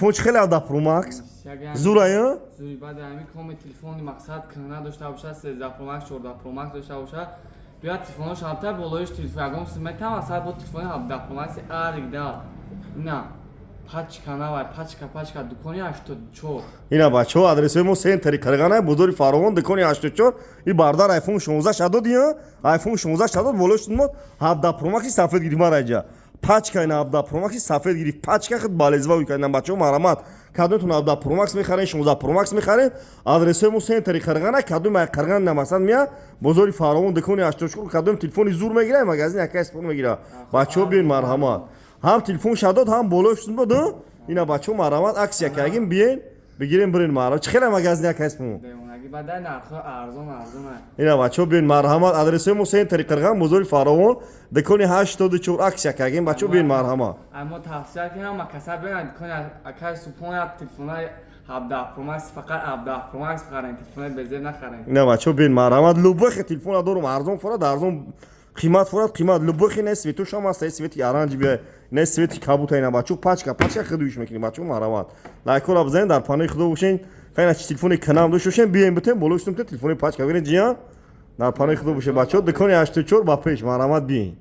Телефон чӣ хеле, 17 Pro Max? Зурая? Зури, баъди ҳамин коми телефони мақсад кӯҳна дошта бошад, 13 Pro Max, 14 Pro Max дошта бошад, биёяд, телефонош ҳабта болоиш телефон ягон метам, асар бо телефони 17 Pro Max аригда ина пачка навай, пачка, пачка, дукони 84. Ина, бачаҳо, адресои мо центри Қирғана, бозори Фаровон, дукони 84. И бардар iPhone 16 шадод, ия iPhone 16 шадод, болош мо 17 Pro Max сафед гирифт. Мараҷа пачка ина 17 Pro Max сафед гирифт, пачка худ балезва ка. Бачаҳо, марҳамат, кадомтон 17 Pro Max мехарен, 16 Pro Max мехарен, адресои мо центри Қирғана. Кадом Қирған намасад мия, бозори Фаровон, дукони 84. Кадом телефони зур мегира, магазин якай спор мегира. Бачаҳо, биён, марҳамат, ҳам телефон шадод, ҳам болош буд. Ина, бачаҳо, марҳамат, акция кардем, биён, бигирем, бирен. Марҳамат, чӣ хеле магазин якай спор? Девонаги, баъдай нархҳо арзон, арзон. Ина, бачаҳо, биён, марҳамат, адресои мо центри Қирған, бозори Фаровон, дукони 84. Акция кардем, бачаҳо, биён, марҳамат. Мо тавсия кунам, каса биён дукони акай Супон, телефонаи 17 Pro Max, фақат 17 Pro Max бихарен, телефонаи безеб нахарен. Ина, бачаҳо, биён, марҳамат, любой телефона дорум, арзон форад арзон, қимат форад қимат, любой. Не, цветошам аст, цвети оранж биёй, не, цвети кабута. Ина, бачаҳо, пачка, пачка худуиш мекунем. Бачаҳо, марҳамат, лайкҳоро бизанед, дар паноҳи Худо бошен. Хайна, чи телефони канам дошта бошем, биёем, битем, болоштум, телефони пачка бирен. Ҷиян, дар паноҳи Худо бошед, бачаҳо, дукони 84 ба пеш, марҳамат, биёен.